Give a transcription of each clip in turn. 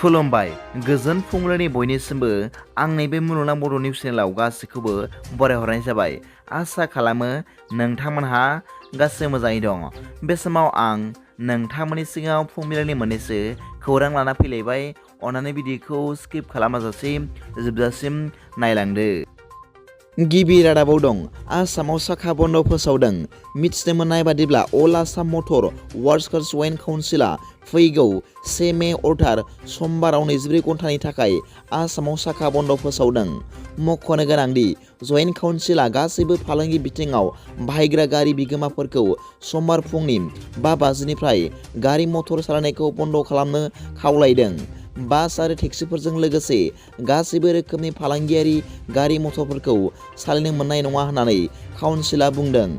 खुलुमबाय गोजोन फुंबिलिनि बयनिसिमबो आंनि बे मुलुगनां बड' निउस चेनेलाव गासैखौबो बरायहरनाय जाबाय। आसा खालामो नोंथांमोनहा गासै मोजाङै दं। बे समाव आं नोंथांमोननि सिगाङाव फुंबिलिनि मोननैसो खौरां लाना फैलायबाय। अन्नानै भिडिअखौ स्किप खालामाजासे जोबजासिम नायलांदो। गिबि रादाबाव दं आसामाव साखा बन्द फोसावदों। मिथिनो मोननाय बादिब्ला अल आसाम मटर वार्कर्स जइन्ट काउन्सिलआ फैगौ 1 मे अर्टार समबाराव 24 घन्टानि थाखाय आसामाव साखा बन्द फोसावदों। मख'नो गोनांदि जइन्ट काउन्सिलआ गासैबो फालांगि बिथिङाव बाहायग्रा गारि बिगोमाफोरखौ समबार फुंनि 5:50निफ्राय गारि मटर सालायनायखौ बन्द खालामनो खावलायदों। बास आरो टेक्सिफोरजों लोगोसे गासैबो रोखोमनि फालांगियारि गारि मटरफोरखौ सालायनो मोननाय नङा होननानै काउन्सिलआ बुंदों।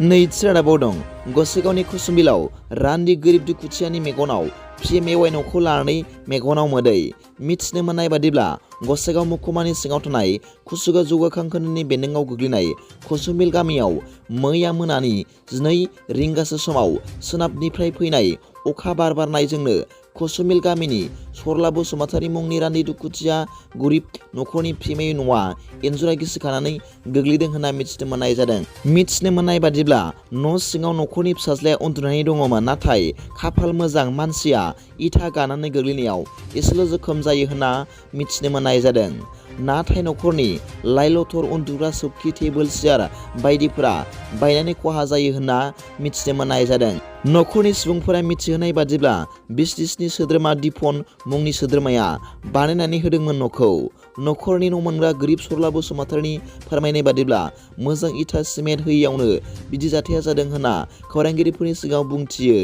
नैथि रादाबाव दं गसाइगावनि कुसुमबिलाव रान्दि गोरिब दुखुथियानि मेगनाव PMAY न'खौ लानानै मेगनाव मोदै। मिथिनो मोननाय बादिब्ला गसाइगाव महकुमानि सिङाव थानाय कुसुगाव जौगाखां खोन्दोनि बेन्दोङाव गोग्लैनाय कुसुमबिल गामियाव मैया मोनानि 12 रिंगासो समाव सोनाबनिफ्राय फैनाय अखा बार बारनायजोंनो कुसुमबिल गामिनि सरला बसुमतारी मुंनि रान्दि दुखुथिया गोरिब न'खरनि PMAY न'आ इन्जुरा गिसिखानानै गोग्लैदों होनना मिथिनो मोननाय जादों। मिथिनो मोननाय बादिब्ला न' सिङाव न'खरनि फिसाज्लाया उन्दुनानै दङमोन, नाथाय खाफाल मोजां मानसिया इथा गानानै गोग्लैनायाव एसेल' जोखोम जायो होनना मिथिनो मोननाय जादों। नाथाय न'खरनि लाइ लथर उन्दुग्रा सौखि टेबोल सियार बायदिफोरा बायनानै खहा जायो होनना मिथिनो मोननाय जादों। न'खरनि सुबुंफोरा मिथिहोनाय बादिब्ला बिजनेसनि सोद्रोमा दिपन मुंनि सोद्रोमाया बानायनानै होदोंमोन न'खौ। न'खरनि न' मोनग्रा गोरिब सरला बसुमतारीनि फोरमायनाय बादिब्ला मोजां इथा सिमेन्ट होयैयावनो बिदि जाथाया जादों होनना खौरांगिरिफोरनि सिगाङाव बुंथियो।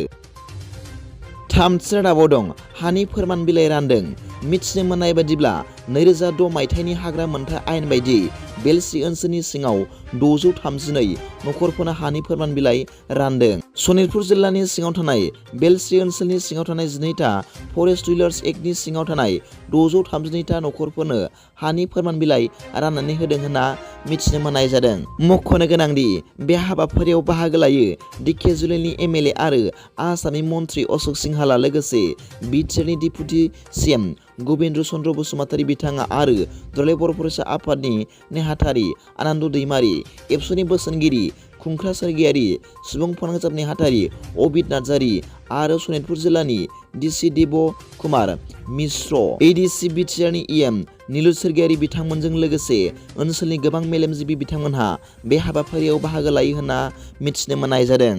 थामथि रादाबाव दं हानि फोरमान बिलाइ रानदों। मिथिनो मोननाय बादिब्ला 2006 मायथाइनि हाग्रा मोनथाय आयेन बायदि बेलसि ओनसोलनि सिङाव 632 नखरफोरनो हानि फोरमान बिलाइ रानदों। सनितपुर जिल्लानि सिङाव थानाय बेलसि ओनसोलनि सिङाव थानाय 12टा फरेस्ट डिलार्स एक्टनि सिङाव थानाय 632टा नखरफोरनो हानि फोरमान बिलाइ राननानै होदों होनना मिथिनो मोननाय जादों। मख'नो गोनांदि बे हाबाफारियाव बाहागो लायो दिकेजुलिनि MLA आरो आसामनि मन्त्रि अशोक सिंहाला, लोगोसे बिटिआरनि डिपुटि CM गबिन्द्र चन्द्र बसुमतारी बिथाङा आरो दुलाराय बर' फरायसा आफादनि नेहाथारि आनन्द दैमारि, एबसुनि बोसोनगिरि खुंख्रा सोरगियारि, सुबुं फोनांजाब नेहाथारि अबिद नार्जारी आरो सनितपुर जिल्लानि DC देब कुमार मिश्र, ADC बिटिआरनि EM नीलु सोरगियारि बिथांमोनजों लोगोसे ओनसोलनि गोबां मेलेमजिबि बिथांमोनहा बे हाबाफारियाव बाहागो लायो होनना मिथिनो मोननाय जादों।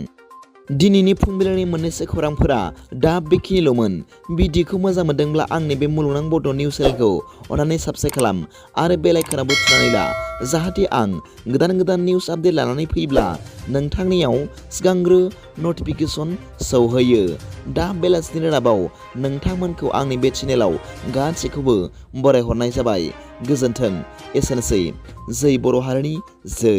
दिनैनि फुंबिलिनि मोननैसो खौरांफोरा दा बेखिनिल'मोन। भिडिअखौ मोजां मोनदोंब्ला आंनि बे मुलुगनां बड' निउस चेनेलखौ अन्नानै साबस्क्राइब खालाम आरो बेल आइकनआवबो थुनानै ला, जाहाथे आं गोदान निउस आपडेट लानानै फैब्ला नोंथांनियाव सिगांग्रो नटिफिकेसन सौहैयो। दा बेलासिनि रादाबाव नोंथांमोनखौ आंनि बे चेनेलाव गासैखौबो बरायहरनाय जाबाय। गोजोन्थों। एसेनोसै। जै बर' हारिनि जै।